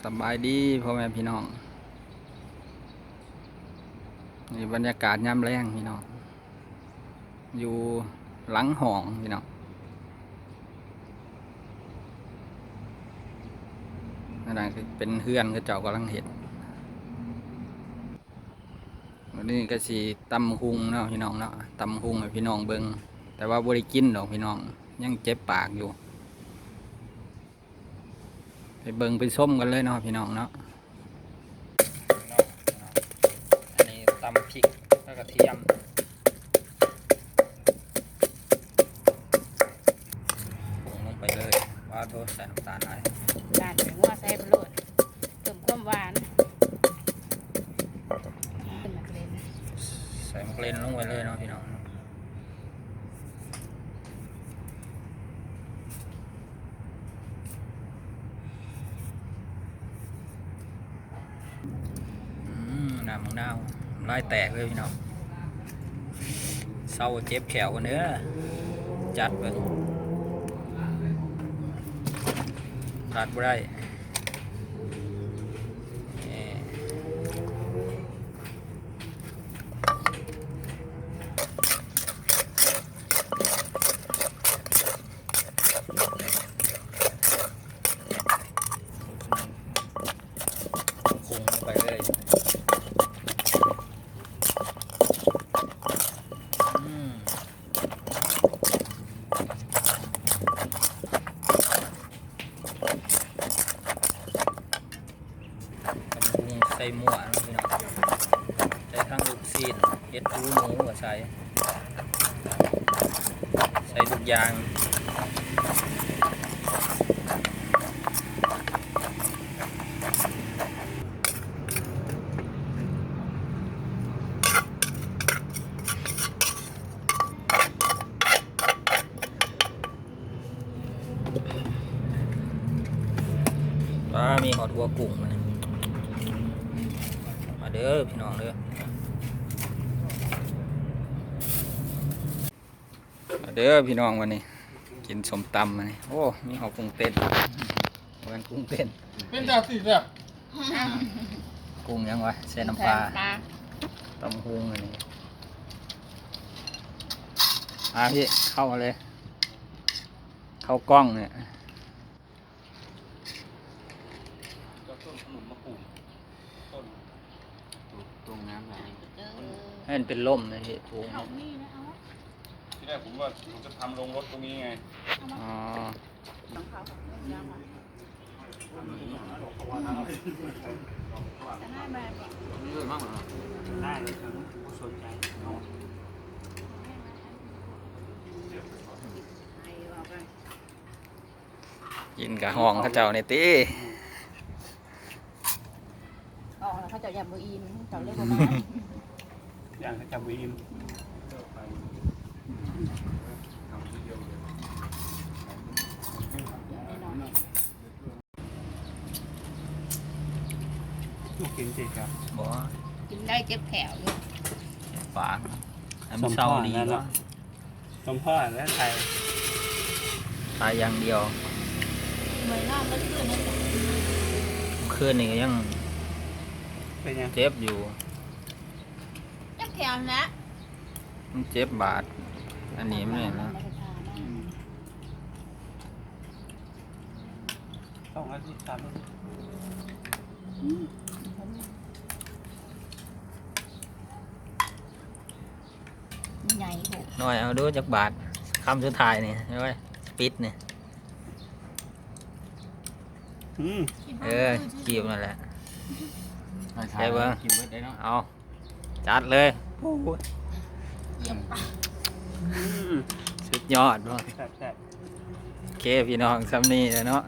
ສະບາຍດີພໍ່ແມ່ພີ່ນ້ອງ, ນີ້ບັນຍາກາດຍາມແລງພີ່ນ້ອງ ຢູ່ຫຼັງຫ້ອງພີ່ນ້ອງ. ອັນນັ້ນກໍເປັນເຮືອນເຂົາເຈົ້າກຳລັງເຮັດ. ວັນນີ້ກໍຊິຕຳຫຸ່ງເນາະພີ່ນ້ອງເນາະ, ຕຳຫຸ່ງໃຫ້ພີ່ນ້ອງເບິ່ງ ແຕ່ວ່າບໍ່ໄດ້ກິນດອກພີ່ນ້ອງ, ຍັງເຈັບປາກຢູ່. ໄປເບິ່ງໄປຊົມກັນເລີຍເນາະພີ່ນ້ອງເນາະ. ອັນນີ້ຕຳພິກແລ້ວກະທຽມ ປຸງລົງໄປເລີຍ. ປາໂທ້ ໃສ່ນ້ຳຕານຫຼາຍ, ນ້ຳຕານໃສ່ຫົວໃສ່ໄປໂລດ ເພີ່ມຄວາມຫວານ. ໃສ່ໝາກເລັ່ນລົງໄປເລີຍເນາະພີ່ນ້ອງ. ອືມ ນ້ຳໝາກນາວ ນ້ຳລາຍແຕກເລີຍພີ່ນ້ອງ. ເຊົາເຈັບແຂ້ວກ່ອນເດີ, ຈັດເບິ່ງ ຂາດບໍ່ໄດ້. ຄົງໄປເລີຍ. ອືມ ຕຳບັກຫຸ່ງໃສ່ມົ້ວເນາະພີ່ນ້ອງ, ໃສ່ທັງລູກຊີ້ນ ເຫັດ ຫູ ໝູ ກໍໃສ່ ໃສ່ທຸກຢ່າງ. ວ້າ ມີຮອດຫົວກຸ້ງມື້ນີ້. ມາເດີພີ່ນ້ອງເດີ, ມາເດີພີ່ນ້ອງ, ວັນນີ້ກິນສົ້ມຕຳມື້ນີ້. ໂອ້ ມີຮອດກຸ້ງເຕັ້ນ, ບໍ່ແມ່ນກຸ້ງເຕັ້ນ ເປັນຕາຊິແຊບ. ກຸ້ງຫຍັງວະ ໃສ່ນ້ຳປາ ໃສ່ນ້ຳປາ ຕຳຫຸ່ງອັນນີ້. ມາພີ່ ເຂົ້າມາເລີຍ, ເຂົ້າກ້ອງນີ້. ເຈົ້າຕົ້ນຂະໜຸນມາປູກ ຕົ້ນ ປູກ ປູກງາມຫຼາຍ. ໃຫ້ມັນເປັນລົມນະ ເຮັດປູກ. ທີ່แรกผมว่าผมจะทำโรงรถตรงนี้ไง. ອໍ ກິນກະຫ້ອງເຂົາເຈົ້ານີ້ຕິ. ອອກແລ້ວເຂົາເຈົ້າຢ້ານບໍ່ອີ່ມ ເຂົາເຈົ້າເລີຍບໍ່ມາ. ຢ້ານເຂົາເຈົ້າບໍ່ອີ່ມ. ບໍ່ກິນຕິກະ ບໍ່ກິນໄດ້ ເຈັບແຂ້ວຢູ່. ປາກ ໃຫ້ມັນເຊົາດີກວ່າ. ສົມພໍແລ້ວ ໄຂ່ ໄຂ່ຢ່າງດຽວ. ເມື່ອຍນອນເມື່ອຄືນນີ້ ຄືນນີ້ກໍຍັງ ເປັນຫຍັງ ເຈັບຢູ່. ເຈັບແຂ້ວຫັ້ນແຫຼະ ມັນເຈັບບາດ ອັນນີ້ມັນແມ່ນນະ. ອືມ ສອງອາທິດ ສາມອາທິດ. ອືມ ໃຫຍ່ໂພດ. ໜ້ອຍເອົາດູຈັກບາດ ຄຳສຸດທ້າຍນີ້ ໂອ້ຍ ປິດນີ້. ອືມ ເອີ ຈີບນັ້ນແຫຼະ. ໃສ່ເບິ່ງ ກິນເບິດໄດ້ເນາະ. ເອົາ ຈັດເລີຍ. ໂອ້ຍ ຢ້ຽມ. ອືມ ສຸດຍອດເນາະ. ແຊບໆ. ໂອເຄ ພີ່ນ້ອງ ສ່ຳນີ້ແຫຼະເນາະ.